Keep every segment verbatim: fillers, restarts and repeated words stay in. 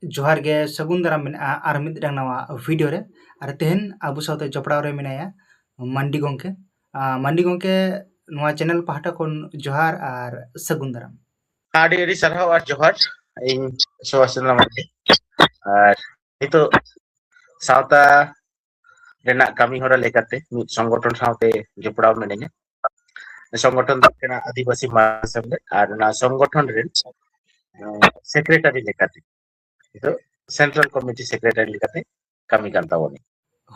ᱡᱚᱦᱟᱨ ᱜᱮ, ᱥᱟᱹᱜᱩᱱ ᱫᱟᱨᱟᱢ ᱢᱮᱱᱟᱜᱼᱟ ᱟᱨ ᱢᱤᱫᱴᱟᱝ ᱱᱟᱣᱟ ᱵᱷᱤᱰᱤᱭᱳ ᱨᱮ᱾ ᱟᱨ ᱛᱮᱦᱮᱧ ᱟᱵᱚ ᱥᱟᱶᱛᱮ ᱡᱚᱯᱲᱟᱣ ᱨᱮ ᱢᱮᱱᱟᱭᱟ ᱢᱟᱱᱰᱤ ᱜᱚᱢᱠᱮ᱾ ᱟᱸ, ᱢᱟᱱᱰᱤ ᱜᱚᱢᱠᱮ, ᱱᱚᱣᱟ ᱪᱮᱱᱮᱞ ᱯᱟᱦᱴᱟ ᱠᱷᱚᱱ ᱡᱚᱦᱟᱨ ᱟᱨ ᱥᱟᱹᱜᱩᱱ ᱫᱟᱨᱟᱢ᱾ ᱟᱹᱰᱤ ᱟᱹᱰᱤ ᱥᱟᱨᱦᱟᱣ ᱟᱨ ᱡᱚᱦᱟᱨ᱾ ᱤᱧ ᱥᱩᱵᱷᱟᱥ ᱪᱚᱱᱫᱨᱚ ᱢᱟᱱᱰᱤ᱾ ᱟᱨ ᱱᱤᱛᱚᱜ ᱥᱟᱶᱛᱟ ᱨᱮᱱᱟᱜ ᱠᱟᱹᱢᱤ ᱦᱚᱨᱟ ᱞᱮᱠᱟᱛᱮ ᱢᱤᱫ ᱥᱚᱝᱜᱚᱴᱷᱚᱱ ᱥᱟᱶᱛᱮ ᱡᱚᱯᱲᱟᱣ ᱢᱤᱱᱟᱹᱧᱟ᱾ ᱥᱚᱝᱜᱚᱴᱷᱚᱱ ᱫᱚ ᱦᱩᱭᱩᱜ ᱠᱟᱱᱟ ᱟᱹᱫᱤᱵᱟᱹᱥᱤ ᱢᱟᱦᱟ ᱥᱮᱢᱞᱮᱫ, ᱟᱨ ᱚᱱᱟ ᱥᱚᱝᱜᱚᱴᱷᱚᱱ ᱨᱮᱱ, ᱮᱸ, ᱥᱮᱠᱨᱮᱴᱟᱨᱤ ᱞᱮᱠᱟᱛᱮ, ᱱᱤᱛᱚᱜ ᱥᱮᱱᱴᱨᱟᱞ ᱠᱚᱢᱤᱴᱤ ᱥᱮᱠᱨᱮᱴᱟᱨᱤ ᱞᱮᱠᱟᱛᱮ ᱠᱟᱹᱢᱤ ᱠᱟᱱ ᱛᱟᱵᱚᱱᱟ᱾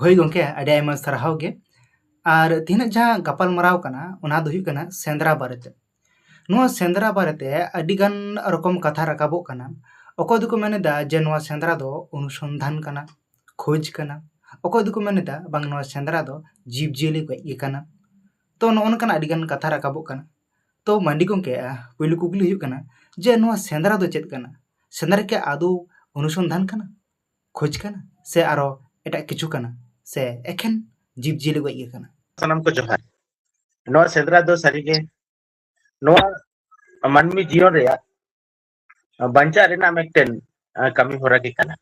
ᱦᱳᱭ ᱜᱚᱢᱠᱮ, ᱟᱹᱰᱤ ᱟᱭᱢᱟ ᱥᱟᱨᱦᱟᱣ ᱜᱮ᱾ ᱟᱨ ᱛᱮᱦᱮᱧᱟᱜ ᱡᱟᱦᱟᱸ ᱜᱟᱯᱟᱞ ᱢᱟᱨᱟᱣ ᱠᱟᱱᱟ, ᱚᱱᱟ ᱫᱚ ᱦᱩᱭᱩᱜ ᱠᱟᱱᱟ ᱥᱮᱸᱫᱽᱨᱟ ᱵᱟᱨᱮᱛᱮ᱾ ᱱᱚᱣᱟ ᱥᱮᱸᱫᱽᱨᱟ ᱵᱟᱨᱮᱛᱮ ᱟᱹᱰᱤ ᱜᱟᱱ ᱨᱚᱠᱚᱢ ᱠᱟᱛᱷᱟ ᱨᱟᱠᱟᱵᱚᱜ ᱠᱟᱱᱟ᱾ ᱚᱠᱚᱭ ᱫᱚᱠᱚ ᱢᱮᱱ ᱮᱫᱟ ᱡᱮ ᱱᱚᱣᱟ ᱥᱮᱸᱫᱽᱨᱟ ᱫᱚ ᱚᱱᱩᱥᱚᱱᱫᱷᱟᱱ ᱠᱟᱱᱟ, ᱠᱷᱳᱡᱽ ᱠᱟᱱᱟ᱾ ᱚᱠᱚᱭ ᱫᱚᱠᱚ ᱢᱮᱱ ᱮᱫᱟ ᱵᱟᱝ, ᱱᱚᱣᱟ ᱥᱮᱸᱫᱽᱨᱟ ᱫᱚ ᱡᱤᱵᱽᱼᱡᱤᱭᱟᱹᱞᱤ ᱜᱚᱡ ᱜᱮ ᱠᱟᱱᱟ᱾ ᱛᱚ, ᱱᱚᱜᱼᱚ ᱱᱚᱝᱠᱟᱱᱟᱜ ᱟᱹᱰᱤ ᱜᱟᱱ ᱠᱟᱛᱷᱟ ᱨᱟᱠᱟᱵᱚᱜ ᱠᱟᱱᱟ᱾ ᱛᱚ, ᱢᱟᱱᱰᱤ ᱜᱚᱢᱠᱮ, ᱟᱦ, ᱯᱩᱭᱞᱩ ᱠᱩᱠᱞᱤ ᱦᱩᱭᱩᱜ ᱠᱟᱱᱟ ᱡᱮ ᱱᱚᱣᱟ ᱥᱮᱸᱫᱽᱨᱟ ᱫᱚ ᱪᱮᱫ ᱠᱟᱱᱟ? ᱥᱮᱸᱫᱽᱨᱟ ᱠᱤ ᱟᱫᱚ ᱚᱱᱩᱥᱚᱱᱫᱷᱟᱱ ᱠᱟᱱᱟ, ᱠᱷᱳᱡᱽ ᱠᱟᱱᱟ, ᱥᱮ ᱟᱨᱚ ᱮᱴᱟᱜ ᱠᱤᱪᱷᱩ ᱠᱟᱱᱟ, ᱥᱮ ᱮᱠᱷᱮᱱ ᱡᱤᱵᱽᱼᱡᱤᱭᱟᱹᱞᱤ ᱜᱚᱡ ᱜᱮ ᱠᱟᱱᱟ? ᱥᱟᱱᱟᱢ ᱠᱚ ᱡᱚᱦᱟᱨ᱾ ᱱᱚᱣᱟ ᱥᱮᱸᱫᱽᱨᱟ ᱫᱚ ᱥᱟᱹᱨᱤᱜᱮ ᱱᱚᱣᱟ ᱢᱟᱹᱱᱢᱤ ᱡᱤᱭᱚᱱ ᱨᱮᱭᱟᱜ ᱵᱟᱧᱪᱟᱜ ᱨᱮᱱᱟᱜ ᱢᱤᱫᱴᱮᱱ, ᱟᱸ, ᱠᱟᱹᱢᱤ ᱦᱚᱨᱟ ᱜᱮ ᱠᱟᱱᱟ᱾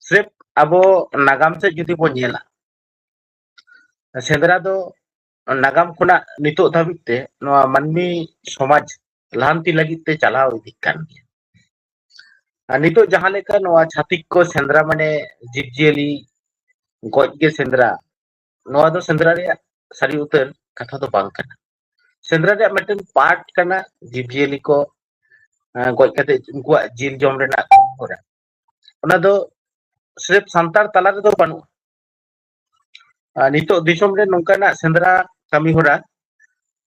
ᱥᱨᱮᱯ ᱟᱵᱚ ᱱᱟᱜᱟᱢ ᱥᱮᱫ ᱡᱩᱫᱤ ᱵᱚᱱ ᱧᱮᱞᱟ, ᱥᱮᱸᱫᱽᱨᱟ ᱫᱚ ᱱᱟᱜᱟᱢ ᱠᱷᱚᱱᱟᱜ ᱱᱤᱛᱚᱜ ᱫᱷᱟᱹᱵᱤᱡ ᱛᱮ ᱱᱚᱣᱟ ᱢᱟᱹᱱᱢᱤ ᱥᱚᱢᱟᱡᱽ ᱞᱟᱦᱟᱱᱛᱤ ᱞᱟᱹᱜᱤᱫ ᱛᱮ ᱪᱟᱞᱟᱣ ᱤᱫᱤᱜ ᱠᱟᱱ ᱜᱮᱭᱟ᱾ ᱟᱨ ᱱᱤᱛᱚᱜ ᱡᱟᱦᱟᱸ ᱞᱮᱠᱟ ᱱᱚᱣᱟ ᱪᱷᱟᱹᱛᱤᱠ ᱠᱚ ᱥᱮᱸᱫᱽᱨᱟ ᱢᱟᱱᱮ ᱡᱤᱵᱽᱼᱡᱤᱭᱟᱹᱞᱤ ᱜᱚᱡ ᱜᱮ ᱥᱮᱸᱫᱽᱨᱟ, ᱱᱚᱣᱟ ᱫᱚ ᱥᱮᱸᱫᱽᱨᱟ ᱨᱮᱭᱟᱜ ᱥᱟᱹᱨᱤ ᱩᱛᱟᱹᱨ ᱠᱟᱛᱷᱟ ᱫᱚ ᱵᱟᱝ ᱠᱟᱱᱟ᱾ ᱥᱮᱸᱫᱽᱨᱟ ᱨᱮᱭᱟᱜ ᱢᱤᱫᱴᱮᱱ ᱯᱟᱨᱴ ᱠᱟᱱᱟ ᱡᱤᱵᱽᱼᱡᱤᱭᱟᱹᱞᱤ ᱠᱚ, ᱮᱸ, ᱜᱚᱡ ᱠᱟᱛᱮ ᱩᱱᱠᱩᱣᱟᱜ ᱡᱤᱞ ᱡᱚᱢ ᱨᱮᱱᱟᱜ ᱠᱟᱹᱢᱤ ᱦᱚᱨᱟ᱾ ᱚᱱᱟ ᱫᱚ ᱥᱨᱮᱯ ᱥᱟᱱᱛᱟᱲ ᱛᱟᱞᱟ ᱨᱮᱫᱚ ᱵᱟᱹᱱᱩᱜᱼᱟ᱾ ᱟᱨ ᱱᱤᱛᱚᱜ ᱫᱤᱥᱚᱢ ᱨᱮ ᱱᱚᱝᱠᱟᱱᱟᱜ ᱥᱮᱸᱫᱽᱨᱟ ᱠᱟᱹᱢᱤ ᱦᱚᱨᱟ,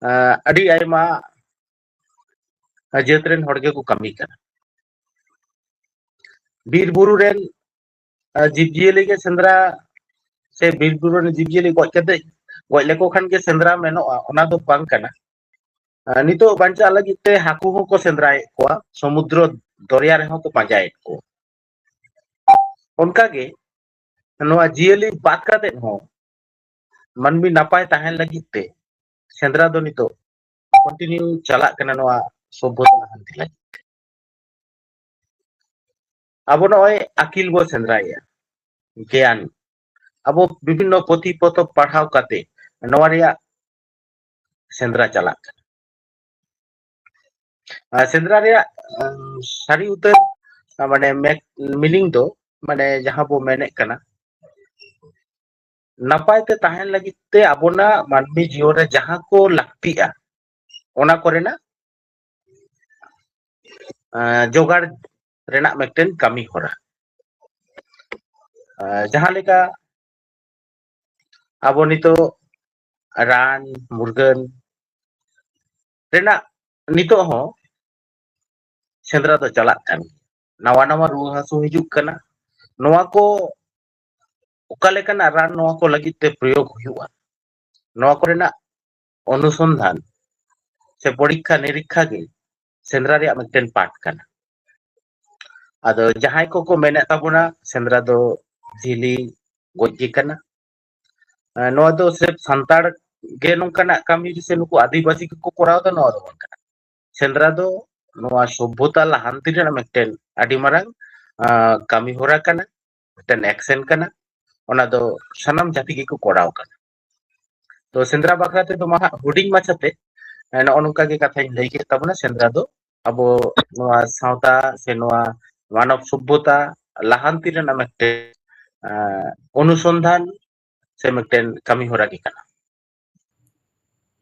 ᱟᱸ, ᱟᱹᱰᱤ ᱟᱭᱢᱟ ᱡᱟᱹᱛ ᱨᱮᱱ ᱦᱚᱲ ᱜᱮᱠᱚ ᱠᱟᱹᱢᱤ ᱠᱟᱱᱟ᱾ ᱵᱤᱨ ᱵᱩᱨᱩ ᱨᱮᱱ, ᱟᱸ, ᱡᱤᱵᱽᱼᱡᱤᱭᱟᱹᱞᱤ ᱜᱮ ᱥᱮᱸᱫᱽᱨᱟ, ᱥᱮ ᱵᱤᱨ ᱵᱩᱨᱩ ᱨᱮᱱ ᱡᱤᱵᱽᱼᱡᱤᱭᱟᱹᱞᱤ ᱜᱚᱡ ᱠᱟᱛᱮ, ᱜᱚᱡ ᱞᱮᱠᱚ ᱠᱷᱟᱱ ᱜᱮ ᱥᱮᱸᱫᱽᱨᱟ ᱢᱮᱱᱚᱜᱼᱟ, ᱚᱱᱟ ᱫᱚ ᱵᱟᱝ ᱠᱟᱱᱟ᱾ ᱟᱸ, ᱱᱤᱛᱚᱜ ᱵᱟᱧᱪᱟᱜ ᱞᱟᱹᱜᱤᱫ ᱛᱮ ᱦᱟᱹᱠᱩ ᱦᱚᱸᱠᱚ ᱥᱮᱸᱫᱽᱨᱟᱭᱮᱫ ᱠᱚᱣᱟ, ᱥᱚᱢᱩᱫᱨᱚ ᱫᱚᱨᱭᱟ ᱨᱮᱦᱚᱸ ᱠᱚ ᱯᱟᱸᱡᱟᱭᱮᱫ ᱠᱚᱣᱟ᱾ ᱚᱱᱠᱟᱜᱮ ᱱᱚᱣᱟ ᱡᱤᱭᱟᱹᱞᱤ ᱵᱟᱫ ᱠᱟᱛᱮ ᱦᱚᱸ ᱢᱟᱹᱱᱢᱤ ᱱᱟᱯᱟᱭ ᱛᱟᱦᱮᱱ ᱞᱟᱹᱜᱤᱫ ᱛᱮ ᱥᱮᱸᱫᱽᱨᱟ ᱫᱚ ᱱᱤᱛᱚᱜ ᱠᱚᱱᱴᱤᱱᱤᱭᱩ ᱪᱟᱞᱟᱜ ᱠᱟᱱᱟ ᱱᱚᱣᱟ ᱥᱚᱵᱽᱵᱷᱚᱛᱟ ᱞᱟᱦᱟᱱᱛᱤ ᱞᱟᱹᱜᱤᱫ ᱛᱮ᱾ ᱟᱵᱚ ᱱᱚᱜᱼᱚᱭ ᱟᱹᱠᱤᱞ ᱵᱚ ᱥᱮᱸᱫᱽᱨᱟᱭᱮᱫᱼᱟ, ᱜᱮᱭᱟᱱ᱾ ᱟᱵᱚ ᱵᱤᱵᱷᱤᱱᱱᱚ ᱯᱩᱛᱷᱤ ᱯᱚᱛᱚᱵ ᱯᱟᱲᱦᱟᱣ ᱠᱟᱛᱮ ᱱᱚᱣᱟ ᱨᱮᱭᱟᱜ ᱥᱮᱸᱫᱽᱨᱟ ᱪᱟᱞᱟᱜ ᱠᱟᱱᱟ᱾ ᱟᱨ ᱥᱮᱸᱫᱽᱨᱟ ᱨᱮᱭᱟᱜ, ᱟᱸ, ᱥᱟᱹᱨᱤ ᱩᱛᱟᱹᱨ, ᱟᱸ, ᱢᱟᱱᱮ, ᱢᱮ-, meaning ᱫᱚ, ᱢᱟᱱᱮ, ᱡᱟᱦᱟᱸ ᱵᱚ ᱢᱮᱱᱮᱫ ᱠᱟᱱᱟ, ᱱᱟᱯᱟᱭ ᱛᱮ ᱛᱟᱦᱮᱱ ᱞᱟᱹᱜᱤᱫ ᱛᱮ ᱟᱵᱚᱱᱟᱜ ᱢᱟᱹᱱᱢᱤ ᱡᱤᱭᱚᱱ ᱨᱮ ᱡᱟᱦᱟᱸ ᱠᱚ ᱞᱟᱹᱠᱛᱤᱜᱼᱟ, ᱚᱱᱟ ᱠᱚᱨᱮᱱᱟᱜ, ᱟᱸ, ᱡᱚᱜᱟᱲ ᱨᱮᱱᱟᱜ ᱢᱤᱫᱴᱮᱱ ᱠᱟᱹᱢᱤ ᱦᱚᱨᱟ᱾ ᱟᱸ, ᱡᱟᱦᱟᱸ ᱞᱮᱠᱟ ᱟᱵᱚ ᱱᱤᱛᱚᱜ ᱨᱟᱱ ᱢᱩᱨᱜᱟᱹᱱ ᱨᱮᱱᱟᱜ ᱱᱤᱛᱚᱜ ᱦᱚᱸ ᱥᱮᱸᱫᱽᱨᱟ ᱫᱚ ᱪᱟᱞᱟᱜ ᱠᱟᱱ ᱜᱮᱭᱟ᱾ ᱱᱟᱣᱟ ᱱᱟᱣᱟ ᱨᱩᱣᱟᱹ ᱦᱟᱹᱥᱩ ᱦᱤᱡᱩᱜ ᱠᱟᱱᱟ᱾ ᱱᱚᱣᱟ ᱠᱚ ᱚᱠᱟ ᱞᱮᱠᱟᱱᱟᱜ ᱨᱟᱱ ᱱᱚᱣᱟ ᱠᱚ ᱞᱟᱹᱜᱤᱫ ᱛᱮ ᱯᱨᱚᱭᱳᱜᱽ ᱦᱩᱭᱩᱜᱼᱟ, ᱱᱚᱣᱟ ᱠᱚᱨᱮᱱᱟᱜ ᱚᱱᱩᱥᱚᱱᱫᱷᱟᱱ ᱥᱮ ᱯᱚᱨᱤᱠᱠᱷᱟ ᱱᱤᱨᱤᱠᱠᱷᱟ ᱜᱮ ᱥᱮᱸᱫᱽᱨᱟ ᱨᱮᱭᱟᱜ ᱢᱤᱫᱴᱮᱱ ᱯᱟᱴ ᱠᱟᱱᱟ᱾ ᱟᱫᱚ ᱡᱟᱦᱟᱸᱭ ᱠᱚᱠᱚ ᱢᱮᱱᱮᱫ ᱛᱟᱵᱚᱱᱟ ᱥᱮᱸᱫᱽᱨᱟ ᱫᱚ ᱡᱤᱭᱟᱹᱞᱤ ᱜᱚᱡ ᱜᱮ ᱠᱟᱱᱟ, ᱮᱸ, ᱱᱚᱣᱟ ᱫᱚ ᱥᱤᱨᱯ ᱥᱟᱱᱛᱟᱲ ᱜᱮ ᱱᱚᱝᱠᱟᱱᱟᱜ ᱠᱟᱹᱢᱤ ᱥᱮ ᱱᱩᱠᱩ ᱟᱹᱫᱤᱵᱟᱹᱥᱤ ᱜᱮᱠᱚ ᱠᱚᱨᱟᱣ ᱮᱫᱟ, ᱱᱚᱣᱟ ᱫᱚ ᱵᱟᱝ ᱠᱟᱱᱟ᱾ ᱥᱮᱸᱫᱽᱨᱟ ᱫᱚ ᱱᱚᱣᱟ ᱥᱚᱵᱷᱚᱛᱟ ᱞᱟᱦᱟᱱᱛᱤ ᱨᱮᱱᱟᱜ ᱢᱤᱫᱴᱮᱱ ᱟᱹᱰᱤ ᱢᱟᱨᱟᱝ, ᱟᱸ, ᱠᱟᱹᱢᱤ ᱦᱚᱨᱟ ᱠᱟᱱᱟ, ᱢᱤᱫᱴᱮᱱ action ᱠᱟᱱᱟ᱾ ᱚᱱᱟ ᱫᱚ ᱥᱟᱱᱟᱢ ᱡᱟᱹᱛᱤ ᱜᱮᱠᱚ ᱠᱚᱨᱟᱣ ᱠᱟᱱᱟ᱾ ᱛᱚ ᱥᱮᱸᱫᱽᱨᱟ ᱵᱟᱠᱷᱨᱟ ᱛᱮᱫᱚ ᱢᱟ ᱦᱟᱸᱜ ᱦᱩᱰᱤᱧ ᱢᱟᱪᱷᱟᱛᱮ, ᱮᱸ, ᱱᱚᱜᱼᱚ ᱱᱚᱝᱠᱟ ᱜᱮ ᱠᱟᱛᱷᱟᱧ ᱞᱟᱹᱭ ᱠᱮᱫ ᱛᱟᱵᱚᱱᱟ᱾ ᱥᱮᱸᱫᱽᱨᱟ ᱫᱚ ᱟᱵᱚ ᱱᱚᱣᱟ ᱥᱟᱶᱛᱟ ᱥᱮ ᱱᱚᱣᱟ ᱢᱟᱱᱚᱵ ᱥᱚᱵᱷᱚᱛᱟ ᱞᱟᱦᱟᱱᱛᱤ ᱨᱮᱱᱟᱜ ᱢᱤᱫᱴᱮᱱ, ᱮᱸ, ᱚᱱᱩᱥᱚᱱᱫᱷᱟᱱ ᱥᱮ ᱢᱤᱫᱴᱮᱱ ᱠᱟᱹᱢᱤ ᱦᱚᱨᱟ ᱜᱮ ᱠᱟᱱᱟ᱾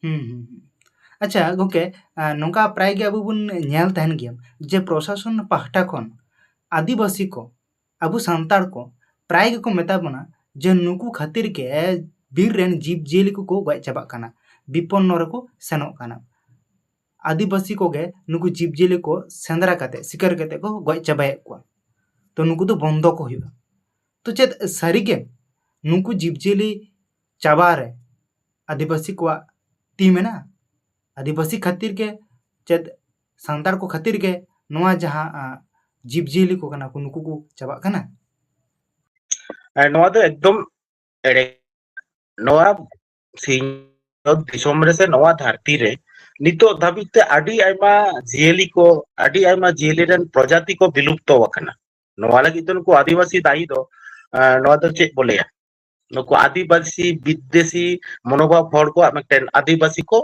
ᱦᱩᱸ, ᱦᱩᱸ, ᱦᱩᱸ᱾ ᱟᱪᱪᱷᱟ ᱜᱚᱝᱠᱮ, ᱟᱸ, ᱱᱚᱝᱠᱟ ᱯᱨᱟᱭ ᱜᱮ ᱟᱵᱚ ᱵᱚᱱ ᱧᱮᱞ ᱛᱟᱦᱮᱱ ᱜᱮᱭᱟ ᱡᱮ ᱯᱨᱚᱥᱟᱥᱚᱱ ᱯᱟᱦᱴᱟ ᱠᱷᱚᱱ ᱟᱹᱫᱤᱵᱟᱹᱥᱤ ᱠᱚ, ᱟᱵᱚ ᱥᱟᱱᱛᱟᱲ ᱠᱚ ᱯᱨᱟᱭ ᱜᱮᱠᱚ ᱢᱮᱛᱟ ᱵᱚᱱᱟ ᱡᱮ ᱱᱩᱠᱩ ᱠᱷᱟᱹᱛᱤᱨ ᱜᱮ ᱵᱤᱨ ᱨᱮᱱ ᱡᱤᱵᱽ ᱡᱤᱭᱟᱹᱞᱤ ᱠᱚᱠᱚ ᱜᱚᱡ ᱪᱟᱵᱟᱜ ᱠᱟᱱᱟ, ᱵᱤᱯᱚᱱᱱᱚ ᱨᱮᱠᱚ ᱥᱮᱱᱚᱜ ᱠᱟᱱᱟ᱾ ᱟᱹᱫᱤᱵᱟᱹᱥᱤ ᱠᱚᱜᱮ ᱱᱩᱠᱩ ᱡᱤᱵᱽ ᱡᱤᱭᱟᱹᱞᱤ ᱠᱚ ᱥᱮᱸᱫᱽᱨᱟ ᱠᱟᱛᱮ, ᱥᱤᱠᱟᱨ ᱠᱟᱛᱮ ᱠᱚ ᱜᱚᱡ ᱪᱟᱵᱟᱭᱮᱫ ᱠᱚᱣᱟ᱾ ᱛᱚ ᱱᱩᱠᱩ ᱫᱚ ᱵᱚᱱᱫᱚ ᱠᱚ ᱦᱩᱭᱩᱜᱼᱟ᱾ ᱛᱚ ᱪᱮᱫ ᱥᱟᱹᱨᱤᱜᱮ ᱱᱩᱠᱩ ᱡᱤᱵᱽ ᱡᱤᱭᱟᱹᱞᱤ ᱪᱟᱵᱟ ᱨᱮ ᱟᱹᱫᱤᱵᱟᱹᱥᱤ ᱠᱚᱣᱟᱜ ᱛᱤ ᱢᱮᱱᱟᱜᱼᱟ? ᱟᱹᱫᱤᱵᱟᱹᱥᱤ ᱠᱷᱟᱹᱛᱤᱨ ᱜᱮ, ᱪᱮᱫ ᱥᱟᱱᱛᱟᱲ ᱠᱚ ᱠᱷᱟᱹᱛᱤᱨ ᱜᱮ ᱱᱚᱣᱟ ᱡᱟᱦᱟᱸ, ᱟ, ᱡᱤᱵᱽ ᱡᱤᱭᱟᱹᱞᱤ ᱠᱚ ᱠᱟᱱᱟ ᱠᱚ, ᱱᱩᱠᱩ ᱠᱚ ᱪᱟᱵᱟᱜ ᱠᱟᱱᱟ? ᱦᱮᱸ, ᱱᱚᱣᱟ ᱫᱚ ᱮᱠᱫᱚᱢ ᱮᱲᱮ᱾ ᱱᱚᱣᱟ ᱥᱤᱧᱚᱛ ᱫᱤᱥᱚᱢ ᱨᱮ ᱥᱮ ᱱᱚᱣᱟ ᱫᱷᱟᱹᱨᱛᱤ ᱨᱮ ᱱᱤᱛᱚᱜ ᱫᱷᱟᱹᱵᱤᱡ ᱛᱮ ᱟᱹᱰᱤ ᱟᱭᱢᱟ ᱡᱤᱭᱟᱹᱞᱤ ᱠᱚ, ᱟᱹᱰᱤ ᱟᱭᱢᱟ ᱡᱤᱭᱟᱹᱞᱤ ᱨᱮᱱ ᱯᱨᱚᱡᱟᱛᱤ ᱠᱚ ᱵᱤᱞᱩᱯᱛᱚ ᱟᱠᱟᱱᱟ᱾ ᱱᱚᱣᱟ ᱞᱟᱹᱜᱤᱫ ᱫᱚ ᱱᱩᱠᱩ ᱟᱹᱫᱤᱵᱟᱹᱥᱤ ᱫᱟᱭᱤ ᱫᱚ, ᱟᱸ, ᱱᱚᱣᱟ ᱫᱚ ᱪᱮᱫ ᱵᱚ ᱞᱟᱹᱭᱟ? ᱱᱩᱠᱩ ᱟᱹᱫᱤᱵᱟᱹᱥᱤ ᱵᱤᱫᱽᱫᱮᱥᱤ ᱢᱚᱱᱳᱵᱷᱟᱵ ᱦᱚᱲ ᱠᱚᱣᱟᱜ ᱢᱤᱫᱴᱮᱱ ᱟᱹᱫᱤᱵᱟᱹᱥᱤ ᱠᱚ,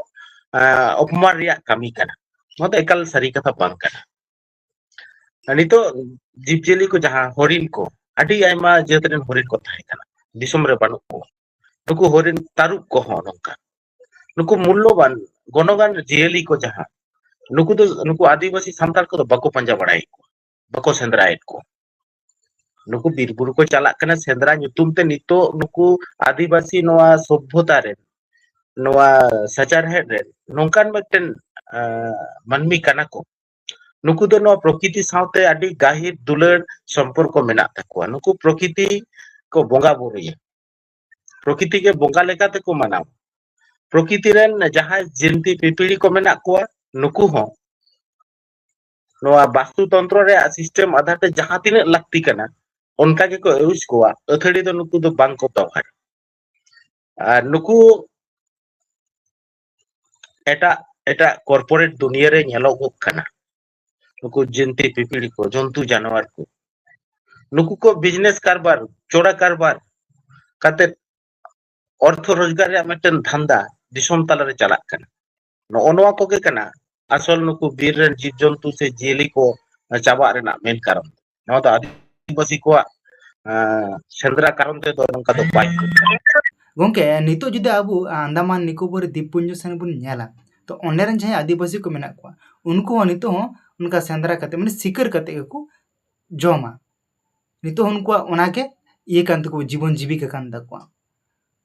ᱟᱸ, ᱚᱯᱚᱢᱟᱱ ᱨᱮᱭᱟᱜ ᱠᱟᱹᱢᱤ ᱠᱟᱱᱟ᱾ ᱱᱚᱣᱟ ᱫᱚ ᱮᱠᱟᱞ ᱥᱟᱹᱨᱤ ᱠᱟᱛᱷᱟ ᱵᱟᱝ ᱠᱟᱱᱟ᱾ ᱟᱨ ᱱᱤᱛᱚᱜ ᱡᱤᱵᱽᱼᱡᱤᱭᱟᱹᱞᱤ ᱠᱚ, ᱡᱟᱦᱟᱸ ᱦᱚᱨᱤᱱ ᱠᱚ, ᱟᱹᱰᱤ ᱟᱭᱢᱟ ᱡᱟᱹᱛ ᱨᱮᱱ ᱦᱚᱨᱤᱱ ᱠᱚ ᱛᱟᱦᱮᱸ ᱠᱟᱱᱟ, ᱫᱤᱥᱚᱢ ᱨᱮ ᱵᱟᱹᱱᱩᱜ ᱠᱚᱣᱟ᱾ ᱱᱩᱠᱩ ᱦᱚᱨᱤᱱ, ᱛᱟᱹᱨᱩᱵ ᱠᱚᱦᱚᱸ ᱱᱚᱝᱠᱟ᱾ ᱱᱩᱠᱩ ᱢᱩᱞᱞᱚᱵᱟᱱ, ᱜᱚᱱᱚᱝᱟᱱ ᱡᱤᱭᱟᱹᱞᱤ ᱠᱚ ᱡᱟᱦᱟᱸ, ᱱᱩᱠᱩ ᱫᱚ, ᱱᱩᱠᱩ ᱟᱹᱫᱤᱵᱟᱹᱥᱤ ᱥᱟᱱᱛᱟᱲ ᱠᱚᱫᱚ ᱵᱟᱠᱚ ᱯᱟᱸᱡᱟ ᱵᱟᱲᱟᱭᱮᱫ ᱠᱚᱣᱟ, ᱵᱟᱠᱚ ᱥᱮᱸᱫᱽᱨᱟᱭᱮᱫ ᱠᱚᱣᱟ᱾ ᱱᱩᱠᱩ ᱵᱤᱨ ᱵᱩᱨᱩ ᱠᱚ ᱪᱟᱞᱟᱜ ᱠᱟᱱᱟ ᱥᱮᱸᱫᱽᱨᱟ ᱧᱩᱛᱩᱢ ᱛᱮ᱾ ᱱᱤᱛᱚᱜ ᱱᱩᱠᱩ ᱟᱹᱫᱤᱵᱟᱹᱥᱤ ᱱᱚᱣᱟ ᱥᱚᱵᱷᱚᱛᱟ ᱨᱮ, ᱱᱚᱣᱟ ᱥᱟᱪᱟᱨᱦᱮᱫ ᱨᱮ ᱱᱚᱝᱠᱟᱱ ᱢᱤᱫᱴᱮᱱ, ᱟᱸ, ᱢᱟᱹᱱᱢᱤ ᱠᱟᱱᱟ ᱠᱚ᱾ ᱱᱩᱠᱩ ᱫᱚ ᱱᱚᱣᱟ ᱯᱨᱚᱠᱤᱛᱤ ᱥᱟᱶᱛᱮ ᱟᱹᱰᱤ ᱜᱟᱹᱦᱤᱨ ᱫᱩᱞᱟᱹᱲ ᱥᱚᱢᱯᱚᱨᱠᱚ ᱢᱮᱱᱟᱜ ᱛᱟᱠᱚᱣᱟ᱾ ᱱᱩᱠᱩ ᱯᱨᱚᱠᱤᱛᱤ ᱠᱚ ᱵᱚᱸᱜᱟ ᱵᱩᱨᱩᱭᱟ, ᱯᱨᱚᱠᱤᱛᱤ ᱜᱮ ᱵᱚᱸᱜᱟ ᱞᱮᱠᱟ ᱛᱮᱠᱚ ᱢᱟᱱᱟᱣᱟ᱾ ᱯᱨᱚᱠᱤᱛᱤ ᱨᱮᱱ ᱡᱟᱦᱟᱸᱭ ᱡᱤᱱᱛᱤ ᱯᱤᱯᱤᱲᱤ ᱠᱚ ᱢᱮᱱᱟᱜ ᱠᱚᱣᱟ, ᱱᱩᱠᱩ ᱦᱚᱸ ᱱᱚᱣᱟ ᱵᱟᱥᱛᱩ ᱛᱚᱱᱛᱨᱚ ᱨᱮᱭᱟᱜ ᱥᱤᱥᱴᱮᱢ ᱟᱫᱷᱟᱨ ᱛᱮ ᱡᱟᱦᱟᱸ ᱛᱤᱱᱟᱹᱜ ᱞᱟᱹᱠᱛᱤ ᱠᱟᱱᱟ, ᱚᱱᱠᱟ ᱜᱮᱠᱚ ᱤᱭᱩᱡᱽ ᱠᱚᱣᱟ᱾ ᱟᱹᱛᱷᱟᱹᱲᱤ ᱫᱚ ᱱᱩᱠᱩ ᱫᱚ ᱵᱟᱝ ᱠᱚ ᱵᱮᱣᱦᱟᱨᱟ᱾ ᱟᱨ ᱱᱩᱠᱩ ᱮᱴᱟᱜ ᱮᱴᱟᱜ ᱠᱚᱨᱯᱳᱨᱮᱴ ᱫᱩᱱᱤᱭᱟᱹ ᱨᱮ ᱧᱮᱞᱚᱜᱚᱜ ᱠᱟᱱᱟ, ᱱᱩᱠᱩ ᱡᱤᱱᱛᱤ ᱯᱤᱯᱤᱲᱤ ᱠᱚ, ᱡᱚᱱᱛᱩ ᱡᱟᱱᱣᱟᱨ ᱠᱚ, ᱱᱩᱠᱩ ᱠᱚ ᱵᱤᱡᱽᱱᱮᱥ ᱠᱟᱨᱵᱟᱨ, ᱪᱚᱲᱟ ᱠᱟᱨᱵᱟᱨ ᱠᱟᱛᱮ ᱚᱨᱛᱷᱚ ᱨᱳᱡᱽᱜᱟᱨ ᱨᱮᱭᱟᱜ ᱢᱤᱫᱴᱮᱱ ᱫᱷᱟᱱᱫᱟ ᱫᱤᱥᱚᱢ ᱛᱟᱞᱟᱨᱮ ᱪᱟᱞᱟᱜ ᱠᱟᱱᱟ᱾ ᱱᱚᱜᱼᱚ ᱱᱚᱣᱟ ᱠᱚᱜᱮ ᱠᱟᱱᱟ ᱟᱥᱚᱞ ᱱᱩᱠᱩ ᱵᱤᱨ ᱨᱮᱱ ᱡᱤᱵᱽ ᱡᱚᱱᱛᱩ ᱥᱮ ᱡᱤᱭᱟᱹᱞᱤ ᱠᱚ ᱪᱟᱵᱟᱜ ᱨᱮᱱᱟᱜ ᱢᱮᱱ ᱠᱟᱨᱚᱱ᱾ ᱱᱚᱣᱟ ᱫᱚ ᱟᱹᱫᱤᱵᱟᱹᱥᱤ ᱠᱚᱣᱟᱜ, ᱟᱸ, ᱥᱮᱸᱫᱽᱨᱟ ᱠᱟᱨᱚᱱ ᱛᱮᱫᱚ ᱱᱚᱝᱠᱟ ᱫᱚ ᱵᱟᱭ ᱦᱩᱭᱩᱜ ᱠᱟᱱᱟ᱾ ᱜᱚᱝᱠᱮ, ᱱᱤᱛᱚᱜ ᱡᱩᱫᱤ ᱟᱵᱚ ᱟᱱᱫᱟᱢᱟᱱ ᱱᱤᱠᱳᱵᱚᱨ ᱫᱤᱯᱯᱩᱧᱡᱚ ᱥᱮᱱ ᱵᱚᱱ ᱧᱮᱞᱟ, ᱛᱚ ᱚᱸᱰᱮ ᱨᱮᱱ ᱡᱟᱦᱟᱸᱭ ᱟᱹᱫᱤᱵᱟᱹᱥᱤ ᱠᱚ ᱢᱮᱱᱟᱜ ᱠᱚᱣᱟ, ᱩᱱᱠᱩ ᱦᱚᱸ ᱱᱤᱛᱚᱜ ᱦᱚᱸ ᱚᱱᱠᱟ ᱥᱮᱸᱫᱽᱨᱟ ᱠᱟᱛᱮ, ᱢᱟᱱᱮ ᱥᱤᱠᱟᱹᱨ ᱠᱟᱛᱮ ᱜᱮᱠᱚ ᱡᱚᱢᱟ᱾ ᱱᱤᱛᱚᱜ ᱦᱚᱸ ᱩᱱᱠᱩᱣᱟᱜ ᱚᱱᱟᱜᱮ ᱤᱭᱟᱹ ᱠᱟᱱ ᱛᱟᱠᱚᱣᱟ, ᱡᱤᱵᱚᱱ ᱡᱤᱵᱤᱠᱟ ᱠᱟᱱ ᱛᱟᱠᱚᱣᱟ᱾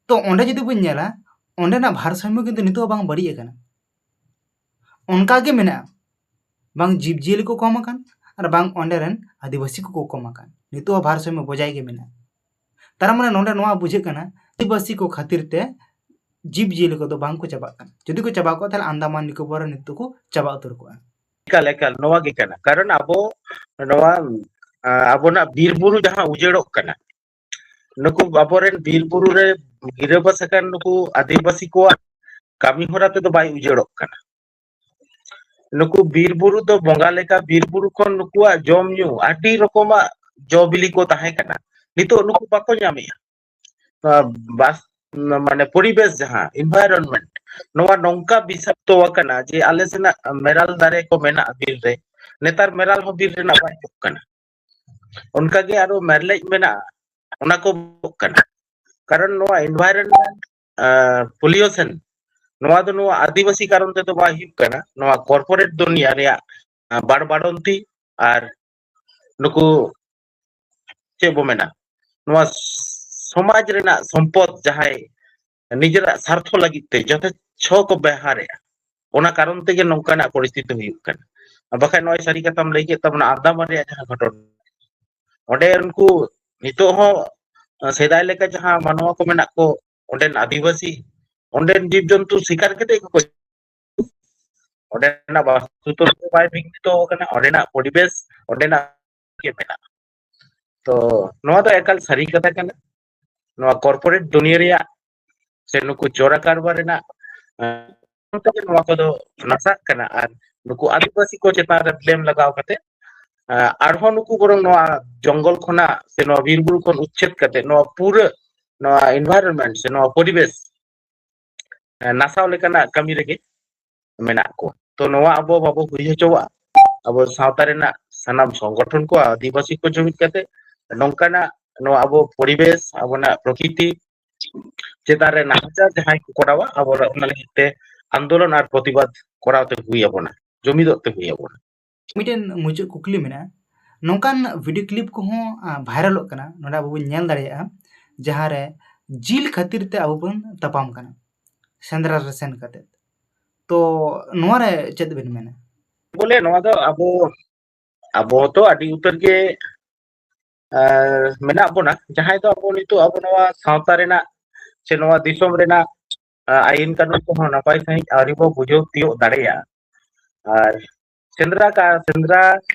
ᱛᱚ ᱚᱸᱰᱮ ᱡᱩᱫᱤ ᱵᱚᱱ ᱧᱮᱞᱟ, ᱚᱸᱰᱮᱱᱟᱜ ᱵᱷᱟᱨᱥᱟᱢᱢᱚ ᱠᱤᱱᱛᱩ ᱱᱤᱛᱚᱜ ᱦᱚᱸ ᱵᱟᱝ ᱵᱟᱹᱲᱤᱡ ᱟᱠᱟᱱᱟ, ᱚᱱᱠᱟ ᱜᱮ ᱢᱮᱱᱟᱜᱼᱟ᱾ ᱵᱟᱝ ᱡᱤᱵᱽᱼᱡᱤᱭᱟᱹᱞᱤ ᱠᱚ ᱠᱚᱢ ᱟᱠᱟᱱ, ᱟᱨ ᱵᱟᱝ ᱚᱸᱰᱮ ᱨᱮᱱ ᱟᱹᱫᱤᱵᱟᱹᱥᱤ ᱠᱚᱠᱚ ᱠᱚᱢ ᱟᱠᱟᱱ, ᱱᱤᱛᱚᱜ ᱦᱚᱸ ᱵᱷᱟᱨᱥᱟᱢᱢᱚ ᱵᱚᱡᱟᱭ ᱜᱮ ᱢᱮᱱᱟᱜᱼᱟ᱾ ᱛᱟᱨ ᱢᱟᱱᱮ ᱱᱚᱰᱮ ᱱᱚᱣᱟ ᱵᱩᱡᱷᱟᱹᱜ ᱠᱟᱱᱟ, ᱟᱹᱫᱤᱵᱟᱹᱥᱤ ᱠᱚ ᱠᱷᱟᱹᱛᱤᱨ ᱛᱮ ᱡᱤᱵᱽᱼᱡᱤᱭᱟᱹᱞᱤ ᱠᱚᱫᱚ ᱵᱟᱝ ᱠᱚ ᱪᱟᱵᱟᱜ ᱠᱟᱱᱟ᱾ ᱡᱩᱫᱤ ᱠᱚ ᱪᱟᱵᱟ ᱠᱚᱜᱼᱟ, ᱛᱟᱦᱞᱮ ᱟᱱᱫᱟᱢᱟᱱ ᱱᱤᱠᱳᱵᱚᱨ ᱨᱮ ᱱᱤᱛᱚᱜ ᱠᱚ ᱪᱟᱵᱟ ᱩᱛᱟᱹᱨ ᱠᱚᱜᱼᱟ᱾ ᱮᱠᱟᱞ, ᱮᱠᱟᱞ, ᱱᱚᱣᱟ ᱜᱮ ᱠᱟᱱᱟ᱾ ᱠᱟᱨᱚᱱ ᱟᱵᱚ ᱱᱚᱣᱟ, ᱟ, ᱟᱵᱚᱱᱟᱜ ᱵᱤᱨ ᱵᱩᱨᱩ ᱡᱟᱦᱟᱸ ᱩᱡᱟᱹᱲᱚᱜ ᱠᱟᱱᱟ, ᱱᱩᱠᱩ ᱟᱵᱚᱨᱮᱱ ᱵᱤᱨ ᱵᱩᱨᱩ ᱨᱮ ᱜᱤᱨᱟᱹᱵᱟᱥ ᱟᱠᱟᱱ ᱱᱩᱠᱩ ᱟᱹᱫᱤᱵᱟᱹᱥᱤ ᱠᱚᱣᱟᱜ ᱠᱟᱹᱢᱤ ᱦᱚᱨᱟ ᱛᱮᱫᱚ ᱵᱟᱭ ᱩᱡᱟᱹᱲᱚᱜ ᱠᱟᱱᱟ᱾ ᱱᱩᱠᱩ ᱵᱤᱨ ᱵᱩᱨᱩ ᱫᱚ ᱵᱚᱸᱜᱟ ᱞᱮᱠᱟ, ᱵᱤᱨ ᱵᱩᱨᱩ ᱠᱷᱚᱱ ᱱᱩᱠᱩᱣᱟᱜ ᱡᱚᱢ ᱧᱩ ᱟᱹᱰᱤ ᱨᱚᱠᱚᱢᱟᱜ ᱡᱚ ᱵᱤᱞᱤ ᱠᱚ ᱛᱟᱦᱮᱸ ᱠᱟᱱᱟ, ᱱᱤᱛᱚᱜ ᱱᱩᱠᱩ ᱵᱟᱠᱚ ᱧᱟᱢᱮᱜᱼᱟ᱾ ᱱᱚᱣᱟ ᱵᱟᱥ, ᱢᱟᱱᱮ ᱯᱚᱨᱤᱵᱮᱥ ᱡᱟᱦᱟᱸ environment, ᱱᱚᱣᱟ ᱱᱚᱝᱠᱟ ᱵᱤᱥᱟᱠᱛᱚ ᱟᱠᱟᱱᱟ ᱡᱮ ᱟᱞᱮ ᱥᱮᱱᱟᱜ ᱢᱮᱨᱟᱞ ᱫᱟᱨᱮ ᱠᱚ ᱢᱮᱱᱟᱜᱼᱟ ᱵᱤᱨ ᱨᱮ, ᱱᱮᱛᱟᱨ ᱢᱮᱨᱟᱞ ᱦᱚᱸ ᱵᱤᱨ ᱨᱮᱱᱟᱜ ᱵᱟᱭ ᱧᱟᱢᱚᱜ ᱠᱟᱱᱟ᱾ ᱚᱱᱠᱟᱜᱮ ᱟᱨᱚ ᱢᱮᱨᱞᱮᱡ ᱢᱮᱱᱟᱜᱼᱟ, ᱚᱱᱟ ᱠᱚ ᱠᱟᱱᱟ᱾ ᱠᱟᱨᱚᱱ ᱱᱚᱣᱟ environment pollution, ᱱᱚᱣᱟ ᱫᱚ ᱱᱚᱣᱟ ᱟᱹᱫᱤᱵᱟᱹᱥᱤ ᱠᱟᱨᱚᱱ ᱛᱮᱫᱚ ᱵᱟᱭ ᱦᱩᱭᱩᱜ ᱠᱟᱱᱟ, ᱱᱚᱣᱟ corporate ᱫᱩᱱᱤᱭᱟ ᱨᱮᱭᱟᱜ ᱵᱟᱲᱵᱟᱲᱚᱱᱛᱤ ᱟᱨ ᱱᱩᱠᱩ ᱪᱮᱫ ᱵᱚ ᱢᱮᱱᱟ, ᱱᱚᱣᱟ ᱥᱚᱢᱟᱡᱽ ᱨᱮᱱᱟᱜ ᱥᱚᱢᱯᱚᱫ ᱡᱟᱦᱟᱸᱭ ᱱᱤᱡᱮᱨᱟᱜ ᱥᱟᱨᱛᱷᱚ ᱞᱟᱹᱜᱤᱫ ᱛᱮ ᱡᱚᱛᱷᱮᱪᱪᱷᱚ ᱠᱚ ᱵᱮᱣᱦᱟᱨᱮᱜᱼᱟ, ᱚᱱᱟ ᱠᱟᱨᱚᱱ ᱛᱮᱜᱮ ᱱᱚᱝᱠᱟᱱᱟᱜ ᱯᱚᱨᱤᱥᱛᱷᱤᱛᱤ ᱦᱩᱭᱩᱜ ᱠᱟᱱᱟ᱾ ᱵᱟᱠᱷᱟᱱ ᱱᱚᱜᱼᱚᱭ ᱥᱟᱹᱨᱤ ᱠᱟᱛᱷᱟᱢ ᱞᱟᱹᱭ ᱠᱮᱫ ᱛᱟᱵᱚᱱᱟ, ᱟᱱᱫᱟᱢᱟᱱ ᱨᱮᱭᱟᱜ ᱡᱟᱦᱟᱸ ᱜᱷᱚᱴᱚᱱᱟ, ᱚᱸᱰᱮ ᱩᱱᱠᱩ ᱱᱤᱛᱚᱜ ᱦᱚᱸ ᱥᱮᱫᱟᱭ ᱞᱮᱠᱟ ᱡᱟᱦᱟᱸ ᱢᱟᱱᱣᱟ ᱠᱚ ᱢᱮᱱᱟᱜ ᱠᱚ, ᱚᱸᱰᱮᱱ ᱟᱹᱫᱤᱵᱟᱹᱥᱤ, ᱚᱸᱰᱮᱱ ᱡᱤᱵᱽ ᱡᱚᱱᱛᱩ ᱥᱤᱠᱟᱨ ᱠᱟᱛᱮ ᱜᱮᱠᱚ, ᱚᱸᱰᱮᱱᱟᱜ ᱵᱟᱥᱛᱩ ᱛᱚᱱᱛᱨᱚ ᱵᱟᱭ ᱵᱤᱜᱷᱱᱤᱛᱚ ᱟᱠᱟᱱᱟ, ᱚᱸᱰᱮᱱᱟᱜ ᱯᱚᱨᱤᱵᱮᱥ, ᱚᱸᱰᱮᱱᱟᱜ ᱜᱮ ᱢᱮᱱᱟᱜᱼᱟ᱾ ᱛᱚ ᱱᱚᱣᱟ ᱫᱚ ᱮᱠᱟᱞ ᱥᱟᱹᱨᱤ ᱠᱟᱛᱷᱟ ᱠᱟᱱᱟ᱾ ᱱᱚᱣᱟ corporate ᱫᱩᱱᱤᱭᱟᱹ ᱨᱮᱭᱟᱜ ᱥᱮ ᱱᱩᱠᱩ ᱪᱳᱨᱟ ᱠᱟᱨᱵᱟᱨ ᱨᱮᱱᱟᱜ, ᱟᱸ, ᱛᱮᱜᱮ ᱱᱚᱣᱟ ᱠᱚᱫᱚ ᱱᱟᱥᱟᱜ ᱠᱟᱱᱟ᱾ ᱟᱨ ᱱᱩᱠᱩ ᱟᱹᱫᱤᱵᱟᱹᱥᱤ ᱠᱚ ᱪᱮᱛᱟᱱ ᱨᱮ blame ᱞᱟᱜᱟᱣ ᱠᱟᱛᱮ, ᱟᱸ, ᱟᱨᱦᱚᱸ ᱱᱩᱠᱩ ᱵᱚᱨᱚᱝ ᱱᱚᱣᱟ ᱡᱚᱝᱜᱚᱞ ᱠᱷᱚᱱᱟᱜ ᱥᱮ ᱱᱚᱣᱟ ᱵᱤᱨ ᱵᱩᱨᱩ ᱠᱷᱚᱱ ᱩᱪᱪᱷᱮᱫ ᱠᱟᱛᱮ ᱱᱚᱣᱟ ᱯᱩᱨᱟᱹ ᱱᱚᱣᱟ environment ᱥᱮ ᱱᱚᱣᱟ ᱯᱚᱨᱤᱵᱮᱥ, ᱟᱸ, ᱱᱟᱥᱟᱣ ᱞᱮᱠᱟᱱᱟᱜ ᱠᱟᱹᱢᱤ ᱨᱮᱜᱮ ᱢᱮᱱᱟᱜ ᱠᱚᱣᱟ᱾ ᱛᱚ ᱱᱚᱣᱟ ᱟᱵᱚ ᱵᱟᱵᱚ ᱦᱩᱭ ᱦᱚᱪᱚᱣᱟᱜᱼᱟ᱾ ᱟᱵᱚ ᱥᱟᱶᱛᱟ ᱨᱮᱱᱟᱜ ᱥᱟᱱᱟᱢ ᱥᱚᱝᱜᱚᱴᱷᱚᱱ ᱠᱚ, ᱟᱹᱫᱤᱵᱟᱹᱥᱤ ᱠᱚ ᱡᱩᱢᱤᱫ ᱠᱟᱛᱮ ᱱᱚᱝᱠᱟᱱᱟᱜ ᱱᱚᱣᱟ ᱟᱵᱚ ᱯᱚᱨᱤᱵᱮᱥ, ᱟᱵᱚᱱᱟᱜ ᱯᱨᱚᱠᱨᱤᱛᱤ ᱪᱮᱛᱟᱱ ᱨᱮ ᱱᱟᱦᱟᱪᱟᱨ ᱡᱟᱦᱟᱸᱭ ᱠᱚ ᱠᱚᱨᱟᱣᱟ, ᱟᱵᱚ ᱚᱱᱟ ᱞᱟᱹᱜᱤᱫ ᱛᱮ ᱟᱱᱫᱳᱞᱚᱱ ᱟᱨ ᱯᱨᱚᱛᱤᱵᱟᱫ ᱠᱚᱨᱟᱣ ᱛᱮ ᱦᱩᱭ ᱟᱵᱚᱱᱟ, ᱡᱩᱢᱤᱫᱚᱜ ᱛᱮ ᱦᱩᱭ ᱟᱵᱚᱱᱟ᱾ ᱢᱤᱫᱴᱮᱱ ᱢᱩᱪᱟᱹᱫ ᱠᱩᱠᱞᱤ ᱢᱮᱱᱟᱜᱼᱟ, ᱱᱚᱝᱠᱟᱱ video clip ᱠᱚᱦᱚᱸ, ᱟ, viralᱚᱜ ᱠᱟᱱᱟ, ᱱᱚᱰᱮ ᱟᱵᱚ ᱵᱚᱱ ᱧᱮᱞ ᱫᱟᱲᱮᱭᱟᱜᱼᱟ, ᱡᱟᱦᱟᱸ ᱨᱮ ᱡᱤᱞ ᱠᱷᱟᱹᱛᱤᱨ ᱛᱮ ᱟᱵᱚ ᱵᱚᱱ ᱛᱟᱯᱟᱢ ᱠᱟᱱᱟ ᱥᱮᱸᱫᱽᱨᱟ ᱨᱮ ᱥᱮᱱ ᱠᱟᱛᱮ᱾ ᱛᱚ ᱱᱚᱣᱟ ᱨᱮ ᱪᱮᱫ ᱵᱮᱱ ᱢᱮᱱᱟ? ᱵᱚᱞᱮ ᱱᱚᱣᱟ ᱫᱚ ᱟᱵᱚ, ᱟᱵᱚ ᱛᱚ ᱟᱹᱰᱤ ᱩᱛᱟᱹᱨ ᱜᱮ, ᱟᱨ ᱢᱮᱱᱟᱜ ᱵᱚᱱᱟ, ᱡᱟᱦᱟᱸᱭ ᱫᱚ ᱟᱵᱚ ᱱᱤᱛᱚᱜ ᱟᱵᱚ ᱱᱚᱣᱟ ᱥᱟᱶᱛᱟ ᱨᱮᱱᱟᱜ ᱥᱮ ᱱᱚᱣᱟ ᱫᱤᱥᱚᱢ ᱨᱮᱱᱟᱜ, ᱟ, ᱟᱹᱭᱤᱱ ᱠᱟᱹᱱᱩᱱ ᱠᱚᱦᱚᱸ ᱱᱟᱯᱟᱭ ᱥᱟᱺᱦᱤᱡ ᱟᱹᱣᱨᱤ ᱵᱚ ᱵᱩᱡᱷᱟᱹᱣ ᱛᱤᱭᱳᱜ ᱫᱟᱲᱮᱭᱟᱜᱼᱟ᱾ ᱟᱨ ᱥᱮᱸᱫᱽᱨᱟ ᱠᱟ-, ᱥᱮᱸᱫᱽᱨᱟ,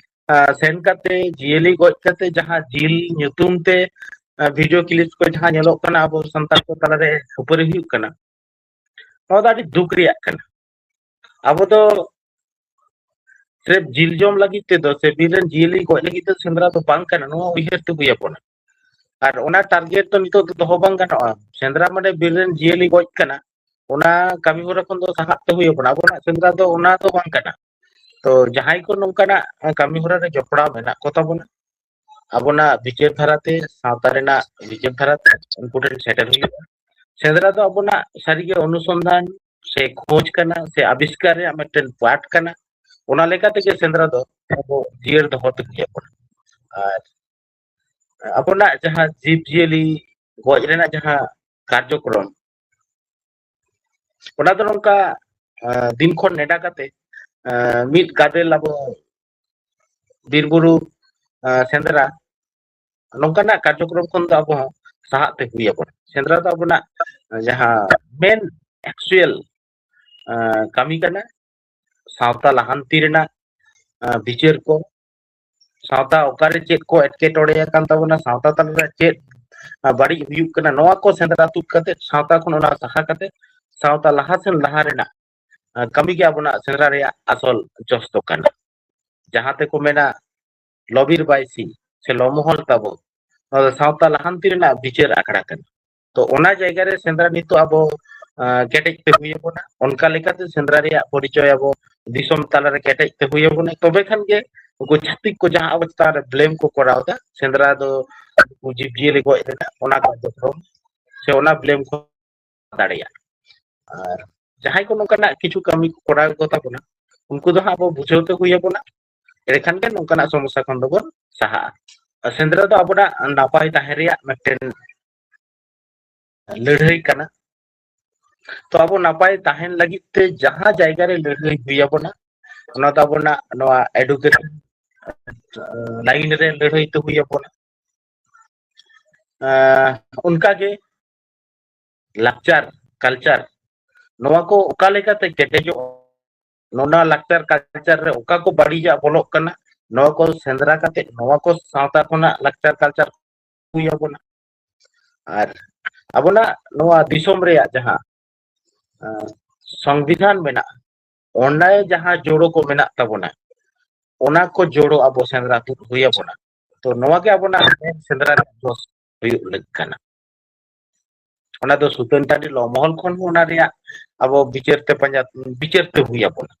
ᱟ, ᱥᱮᱱ ᱠᱟᱛᱮ ᱡᱤᱭᱟᱹᱞᱤ ᱜᱚᱡ ᱠᱟᱛᱮ ᱡᱟᱦᱟᱸ ᱡᱤᱞ ᱧᱩᱛᱩᱢ ᱛᱮ, ᱟ, video clip ᱠᱚ ᱡᱟᱦᱟᱸ ᱧᱮᱞᱚᱜ ᱠᱟᱱᱟ, ᱟᱵᱚ ᱥᱟᱱᱛᱟᱲ ᱠᱚ ᱛᱟᱞᱟᱨᱮ ᱠᱷᱟᱹᱯᱟᱹᱨᱤ ᱦᱩᱭᱩᱜ ᱠᱟᱱᱟ, ᱱᱚᱣᱟ ᱫᱚ ᱟᱹᱰᱤ ᱫᱩᱠ ᱨᱮᱭᱟᱜ ᱠᱟᱱᱟ᱾ ᱟᱵᱚ ᱫᱚ ᱥᱨᱮᱯ ᱡᱤᱞ ᱡᱚᱢ ᱞᱟᱹᱜᱤᱫ ᱛᱮᱫᱚ ᱥᱮ ᱵᱤᱨ ᱨᱮᱱ ᱡᱤᱭᱟᱹᱞᱤ ᱜᱚᱡ ᱞᱟᱹᱜᱤᱫ ᱫᱚ ᱥᱮᱸᱫᱽᱨᱟ ᱫᱚ ᱵᱟᱝ ᱠᱟᱱᱟ, ᱱᱚᱣᱟ ᱩᱭᱦᱟᱹᱨ ᱛᱮ ᱦᱩᱭ ᱟᱵᱚᱱᱟ᱾ ᱟᱨ ᱚᱱᱟ ᱴᱟᱨᱜᱮᱴ ᱫᱚ ᱱᱤᱛᱚᱜ ᱫᱚ ᱫᱚᱦᱚ ᱵᱟᱝ ᱜᱟᱱᱚᱜᱼᱟ᱾ ᱥᱮᱸᱫᱽᱨᱟ ᱢᱟᱱᱮ ᱵᱤᱨ ᱨᱮᱱ ᱡᱤᱭᱟᱹᱞᱤ ᱜᱚᱡ ᱠᱟᱱᱟ, ᱚᱱᱟ ᱠᱟᱹᱢᱤ ᱦᱚᱨᱟ ᱠᱷᱚᱱ ᱫᱚ ᱥᱟᱦᱟᱜ ᱛᱮ ᱦᱩᱭ ᱟᱵᱚᱱᱟ᱾ ᱟᱵᱚᱱᱟᱜ ᱥᱮᱸᱫᱽᱨᱟ ᱫᱚ ᱚᱱᱟ ᱫᱚ ᱵᱟᱝ ᱠᱟᱱᱟ᱾ ᱛᱚ ᱡᱟᱦᱟᱸᱭ ᱠᱚ ᱱᱚᱝᱠᱟᱱᱟᱜ ᱠᱟᱹᱢᱤ ᱦᱚᱨᱟ ᱨᱮ ᱡᱚᱯᱲᱟᱣ ᱢᱮᱱᱟᱜ ᱠᱚ ᱛᱟᱵᱚᱱᱟ, ᱟᱵᱚᱱᱟᱜ ᱵᱤᱪᱟᱹᱨ ᱫᱷᱟᱨᱟᱛᱮ, ᱥᱟᱶᱛᱟ ᱨᱮᱱᱟᱜ ᱵᱤᱪᱟᱹᱨ ᱫᱷᱟᱨᱟᱛᱮ ᱩᱱᱠᱩ ᱴᱷᱮᱱ ᱥᱮᱴᱮᱨ ᱦᱩᱭᱩᱜᱼᱟ᱾ ᱥᱮᱸᱫᱽᱨᱟ ᱫᱚ ᱟᱵᱚᱱᱟᱜ ᱥᱟᱹᱨᱤᱜᱮ ᱚᱱᱩᱥᱚᱱᱫᱷᱟᱱ ᱥᱮ ᱠᱷᱳᱡᱽ ᱠᱟᱱᱟ ᱥᱮ ᱟᱵᱤᱥᱠᱟᱨ ᱨᱮᱭᱟᱜ ᱢᱤᱫᱴᱮᱱ ᱯᱟᱨᱴ ᱠᱟᱱᱟ᱾ ᱚᱱᱟ ᱞᱮᱠᱟ ᱛᱮᱜᱮ ᱥᱮᱸᱫᱽᱨᱟ ᱫᱚ ᱟᱵᱚ ᱡᱤᱭᱟᱹᱲ ᱫᱚᱦᱚ ᱛᱮᱜᱮ ᱟᱵᱚᱱᱟ᱾ ᱟᱨ ᱟᱵᱚᱱᱟᱜ ᱡᱟᱦᱟᱸ ᱡᱤᱵᱽ ᱡᱤᱭᱟᱹᱞᱤ ᱜᱚᱡ ᱨᱮᱱᱟᱜ ᱡᱟᱦᱟᱸ ᱠᱟᱨᱡᱚᱠᱨᱚᱢ, ᱚᱱᱟ ᱫᱚ ᱱᱚᱝᱠᱟ, ᱟᱸ, ᱫᱤᱱ ᱠᱷᱚᱱ ᱱᱮᱰᱟ ᱠᱟᱛᱮ, ᱟᱸ, ᱢᱤᱫ ᱜᱟᱫᱮᱞ ᱟᱵᱚ ᱵᱤᱨ ᱵᱩᱨᱩ, ᱟᱸ, ᱥᱮᱸᱫᱽᱨᱟ, ᱱᱚᱝᱠᱟᱱᱟᱜ ᱠᱟᱨᱡᱚᱠᱨᱚᱢ ᱠᱷᱚᱱ ᱫᱚ ᱟᱵᱚ ᱦᱚᱸ ᱥᱟᱦᱟᱜ ᱛᱮ ᱦᱩᱭ ᱟᱵᱚᱱᱟ᱾ ᱥᱮᱸᱫᱽᱨᱟ ᱫᱚ ᱟᱵᱚᱱᱟᱜ ᱡᱟᱦᱟᱸ ᱢᱮᱱ ᱮᱠᱪᱩᱭᱟᱞ, ᱟᱸ, ᱠᱟᱹᱢᱤ ᱠᱟᱱᱟ, ᱥᱟᱶᱛᱟ ᱞᱟᱦᱟᱱᱛᱤ ᱨᱮᱱᱟᱜ, ᱟᱸ, ᱵᱤᱪᱟᱹᱨ ᱠᱚ, ᱥᱟᱶᱛᱟ ᱚᱠᱟᱨᱮ ᱪᱮᱫ ᱠᱚ ᱮᱴᱠᱮᱴᱚᱬᱮ ᱟᱠᱟᱱ ᱛᱟᱵᱚᱱᱟ, ᱥᱟᱶᱛᱟ ᱛᱟᱞᱟᱨᱮ ᱪᱮᱫ, ᱟᱸ, ᱵᱟᱹᱲᱤᱡ ᱦᱩᱭᱩᱜ ᱠᱟᱱᱟ, ᱱᱚᱣᱟ ᱠᱚ ᱥᱮᱸᱫᱽᱨᱟ ᱛᱩᱫ ᱠᱟᱛᱮ, ᱥᱟᱶᱛᱟ ᱠᱷᱚᱱ ᱚᱱᱟ ᱥᱟᱦᱟ ᱠᱟᱛᱮ, ᱥᱟᱶᱛᱟ ᱞᱟᱦᱟ ᱥᱮᱱ ᱞᱟᱦᱟ ᱨᱮᱱᱟᱜ, ᱟᱸ, ᱠᱟᱹᱢᱤ ᱜᱮ ᱟᱵᱚᱱᱟᱜ ᱥᱮᱸᱫᱽᱨᱟ ᱨᱮᱭᱟᱜ ᱟᱥᱚᱞ ᱡᱚᱥ ᱫᱚ ᱠᱟᱱᱟ᱾ ᱡᱟᱦᱟᱸ ᱛᱮᱠᱚ ᱢᱮᱱᱟ, "ᱞᱚᱵᱤᱨ ᱵᱟᱭᱥᱤ ᱥᱮ ᱞᱚᱢᱚᱦᱚᱞ ᱛᱟᱵᱚ", ᱱᱚᱣᱟ ᱫᱚ ᱥᱟᱶᱛᱟ ᱞᱟᱦᱟᱱᱛᱤ ᱨᱮᱱᱟᱜ ᱵᱤᱪᱟᱹᱨ ᱟᱠᱷᱲᱟ ᱠᱟᱱᱟ᱾ ᱛᱚ ᱚᱱᱟ ᱡᱟᱭᱜᱟ ᱨᱮ ᱥᱮᱸᱫᱽᱨᱟ ᱱᱤᱛᱚᱜ ᱟᱵᱚ, ᱟᱸ, ᱠᱮᱴᱮᱡ ᱛᱮ ᱦᱩᱭ ᱟᱵᱚᱱᱟ᱾ ᱚᱱᱠᱟ ᱞᱮᱠᱟᱛᱮ ᱥᱮᱸᱫᱽᱨᱟ ᱨᱮᱭᱟᱜ ᱯᱚᱨᱤᱪᱚᱭ ᱟᱵᱚ ᱫᱤᱥᱚᱢ ᱛᱟᱞᱟᱨᱮ ᱠᱮᱴᱮᱡ ᱛᱮ ᱦᱩᱭ ᱟᱵᱚᱱᱟ, ᱛᱚᱵᱮ ᱠᱷᱟᱱ ᱜᱮ ᱩᱱᱠᱩ ᱪᱷᱟᱹᱛᱤᱠ ᱠᱚ ᱡᱟᱦᱟᱸ ᱟᱵᱚ ᱪᱮᱛᱟᱱ ᱨᱮ ᱵᱞᱮᱢ ᱠᱚ ᱠᱚᱨᱟᱣ ᱮᱫᱟ, ᱥᱮᱸᱫᱽᱨᱟ ᱫᱚ ᱩᱱᱠᱩ ᱡᱤᱵᱽ ᱡᱤᱭᱟᱹᱞᱤ ᱜᱚᱡ ᱨᱮᱱᱟᱜ, ᱚᱱᱟ ᱠᱟᱨᱡᱚᱠᱨᱚᱢ ᱥᱮ ᱚᱱᱟ ᱵᱞᱮᱢ ᱠᱷᱚᱱ ᱫᱟᱲᱮᱭᱟᱜᱼᱟ᱾ ᱟᱨ ᱡᱟᱦᱟᱸᱭ ᱠᱚ ᱱᱚᱝᱠᱟᱱᱟᱜ ᱠᱤᱪᱷᱩ ᱠᱟᱹᱢᱤ ᱠᱚ ᱠᱚᱨᱟᱣ ᱠᱚ ᱛᱟᱵᱚᱱᱟ, ᱩᱱᱠᱩ ᱫᱚ ᱦᱟᱸᱜ ᱟᱵᱚ ᱵᱩᱡᱷᱟᱹᱣ ᱛᱮ ᱦᱩᱭ ᱟᱵᱚᱱᱟ, ᱮᱸᱰᱮᱠᱷᱟᱱ ᱜᱮ ᱱᱚᱝᱠᱟᱱᱟᱜ ᱥᱚᱢᱚᱥᱥᱟ ᱠᱷᱚᱱ ᱫᱚᱵᱚᱱ ᱥᱟᱦᱟᱜᱼᱟ᱾ ᱟᱨ ᱥᱮᱸᱫᱽᱨᱟ ᱫᱚ ᱟᱵᱚᱱᱟᱜ ᱱᱟᱯᱟᱭ ᱛᱟᱦᱮᱸ ᱨᱮᱭᱟᱜ ᱢᱤᱫᱴᱮᱱ ᱞᱟᱹᱲᱦᱟᱹᱭ ᱠᱟᱱᱟ᱾ ᱛᱚ ᱟᱵᱚ ᱱᱟᱯᱟᱭ ᱛᱟᱦᱮᱱ ᱞᱟᱹᱜᱤᱫ ᱛᱮ ᱡᱟᱦᱟᱸ ᱡᱟᱭᱜᱟ ᱨᱮ ᱞᱟᱹᱲᱦᱟᱹᱭ ᱦᱩᱭ ᱟᱵᱚᱱᱟ, ᱚᱱᱟ ᱫᱚ ᱟᱵᱚᱱᱟᱜ ᱱᱚᱣᱟ ᱮᱰᱩᱠᱮᱥᱚᱱ ᱞᱟᱭᱤᱱ ᱨᱮ ᱞᱟᱹᱲᱦᱟᱹᱭ ᱛᱮ ᱦᱩᱭ ᱟᱵᱚᱱᱟ᱾ ᱟᱸ, ᱚᱱᱠᱟᱜᱮ ᱞᱟᱠᱪᱟᱨ, ᱠᱟᱞᱪᱟᱨ, ᱱᱚᱣᱟ ᱠᱚ ᱚᱠᱟ ᱞᱮᱠᱟᱛᱮ ᱠᱮᱴᱮᱡᱚᱜᱼᱟ, ᱱᱚᱣᱟ ᱞᱟᱠᱪᱟᱨ ᱠᱟᱞᱪᱟᱨ ᱨᱮ ᱚᱠᱟ ᱠᱚ ᱵᱟᱹᱲᱤᱡᱟᱜ ᱵᱚᱞᱚᱜ ᱠᱟᱱᱟ, ᱱᱚᱣᱟ ᱠᱚ ᱥᱮᱸᱫᱽᱨᱟ ᱠᱟᱛᱮ ᱱᱚᱣᱟ ᱠᱚ ᱥᱟᱶᱛᱟ ᱠᱷᱚᱱᱟᱜ ᱞᱟᱠᱪᱟᱨ ᱠᱟᱞᱪᱟᱨ ᱦᱩᱭ ᱟᱵᱚᱱᱟ᱾ ᱟᱨ ᱟᱵᱚᱱᱟᱜ ᱱᱚᱣᱟ ᱫᱤᱥᱚᱢ ᱨᱮᱭᱟᱜ ᱡᱟᱦᱟᱸ, ᱟᱸ, ᱥᱚᱝᱵᱤᱫᱷᱟᱱ ᱢᱮᱱᱟᱜᱼᱟ, ᱚᱸᱰᱮ ᱡᱟᱦᱟᱸ ᱡᱳᱲᱳ ᱠᱚ ᱢᱮᱱᱟᱜ ᱛᱟᱵᱚᱱᱟ, ᱚᱱᱟ ᱠᱚ ᱡᱳᱲᱳ ᱟᱵᱚ ᱥᱮᱸᱫᱽᱨᱟ ᱛᱩᱫ ᱦᱩᱭ ᱟᱵᱚᱱᱟ᱾ ᱛᱚ ᱱᱚᱣᱟ ᱜᱮ ᱟᱵᱚᱱᱟᱜ ᱥᱮᱸᱫᱽᱨᱟ ᱨᱮᱭᱟᱜ ᱡᱚᱥ ᱦᱩᱭᱩᱜ ᱞᱟᱹᱠ ᱠᱟᱱᱟ᱾ ᱚᱱᱟ ᱫᱚ ᱥᱩᱛᱟᱹᱱ ᱴᱟᱺᱰᱤ ᱞᱚ ᱢᱚᱦᱚᱞ ᱠᱷᱚᱱ ᱦᱚᱸ ᱚᱱᱟ ᱨᱮᱭᱟᱜ ᱟᱵᱚ ᱵᱤᱪᱟᱹᱨ ᱛᱮ ᱯᱟᱸᱡᱟ, ᱵᱤᱪᱟᱹᱨ ᱛᱮ ᱦᱩᱭ ᱟᱵᱚᱱᱟ᱾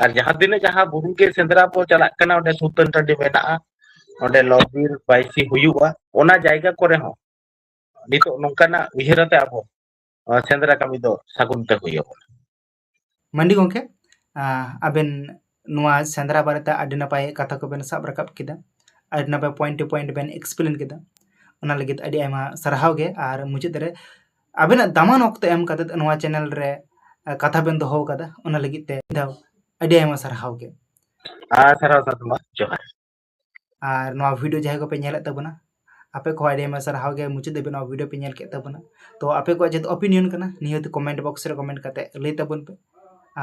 ᱟᱨ ᱡᱟᱦᱟᱸ ᱛᱤᱱᱟᱹᱜ ᱡᱟᱦᱟᱸ ᱵᱩᱨᱩ ᱜᱮ ᱥᱮᱸᱫᱽᱨᱟ ᱵᱚ ᱪᱟᱞᱟᱜ ᱠᱟᱱᱟ, ᱚᱸᱰᱮ ᱥᱩᱛᱟᱹᱱ ᱴᱟᱺᱰᱤ ᱢᱮᱱᱟᱜᱼᱟ, ᱚᱸᱰᱮ ᱞᱚ ᱵᱤᱨ ᱵᱟᱭᱥᱤ ᱦᱩᱭᱩᱜᱼᱟ, ᱚᱱᱟ ᱡᱟᱭᱜᱟ ᱠᱚᱨᱮ ᱦᱚᱸ ᱱᱤᱛᱚᱜ ᱱᱚᱝᱠᱟᱱᱟᱜ ᱩᱭᱦᱟᱹᱨ ᱟᱛᱮ ᱟᱵᱚ, ᱟᱸ, ᱥᱮᱸᱫᱽᱨᱟ ᱠᱟᱹᱢᱤ ᱫᱚ ᱥᱟᱹᱜᱩᱱ ᱛᱮ ᱦᱩᱭ ᱟᱵᱚᱱᱟ᱾ ᱢᱟᱱᱰᱤ ᱜᱚᱢᱠᱮ, ᱟᱸ, ᱟᱵᱮᱱ ᱱᱚᱣᱟ ᱥᱮᱸᱫᱽᱨᱟ ᱵᱟᱨᱮᱛᱮ ᱟᱹᱰᱤ ᱱᱟᱯᱟᱭ ᱠᱟᱛᱷᱟ ᱠᱚᱵᱮᱱ ᱥᱟᱵ ᱨᱟᱠᱟᱵ ᱠᱮᱫᱟ, ᱟᱹᱰᱤ ᱱᱟᱯᱟᱭ point to point ᱵᱮᱱ explain ᱠᱮᱫᱟ, ᱚᱱᱟ ᱞᱟᱹᱜᱤᱫ ᱟᱹᱰᱤ ᱟᱭᱢᱟ ᱥᱟᱨᱦᱟᱣ ᱜᱮ᱾ ᱟᱨ ᱢᱩᱪᱟᱹᱫ ᱨᱮ ᱟᱵᱮᱱᱟᱜ ᱫᱟᱢᱟᱱ ᱚᱠᱛᱚ ᱮᱢ ᱠᱟᱛᱮ ᱱᱚᱣᱟ channel ᱨᱮ, ᱟᱸ, ᱠᱟᱛᱷᱟ ᱵᱮᱱ ᱫᱚᱦᱚ ᱟᱠᱟᱫᱟ, ᱚᱱᱟ ᱞᱟᱹᱜᱤᱫ ᱛᱮ ᱢᱤᱫ ᱫᱷᱟᱣ ᱟᱹᱰᱤ ᱟᱭᱢᱟ ᱥᱟᱨᱦᱟᱣ ᱜᱮ᱾ ᱟᱨ ᱥᱟᱨᱦᱟᱣ ᱥᱟᱨᱦᱟᱣ ᱡᱚᱦᱟᱨ᱾ ᱟᱨ ᱱᱚᱣᱟ video ᱡᱟᱦᱟᱸᱭ ᱠᱚᱯᱮ ᱧᱮᱞᱮᱫ ᱛᱟᱵᱚᱱᱟ, ᱟᱯᱮ ᱠᱚᱦᱚᱸ ᱟᱹᱰᱤ ᱟᱭᱢᱟ ᱥᱟᱨᱦᱟᱣ ᱜᱮ, ᱢᱩᱪᱟᱹᱫ ᱫᱷᱟᱹᱵᱤᱡ ᱱᱚᱣᱟ video ᱯᱮ ᱧᱮᱞ ᱠᱮᱫ ᱛᱟᱵᱚᱱᱟ᱾ ᱛᱚ ᱟᱯᱮ ᱠᱚᱣᱟᱜ ᱡᱮᱦᱮᱛᱩ opinion ᱠᱟᱱᱟ, ᱱᱤᱦᱟᱹᱛ comment box ᱨᱮ comment ᱠᱟᱛᱮ ᱞᱟᱹᱭ ᱛᱟᱵᱚᱱ ᱯᱮ᱾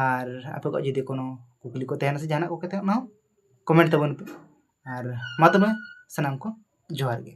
ᱟᱨ ᱟᱯᱮ ᱠᱚᱣᱟᱜ ᱡᱩᱫᱤ ᱠᱳᱱᱳ ᱠᱩᱠᱞᱤ ᱠᱚ ᱛᱟᱦᱮᱱᱟ ᱥᱮ ᱡᱟᱦᱟᱱᱟᱜ ᱠᱚ ᱠᱟᱛᱷᱟ, ᱚᱱᱟ ᱦᱚᱸ comment ᱛᱟᱵᱚᱱ ᱯᱮ᱾ ᱟᱨ ᱢᱟ ᱛᱚᱵᱮ ᱥᱟᱱᱟᱢ ᱠᱚ ᱡᱚᱦᱟᱨ ᱜᱮ᱾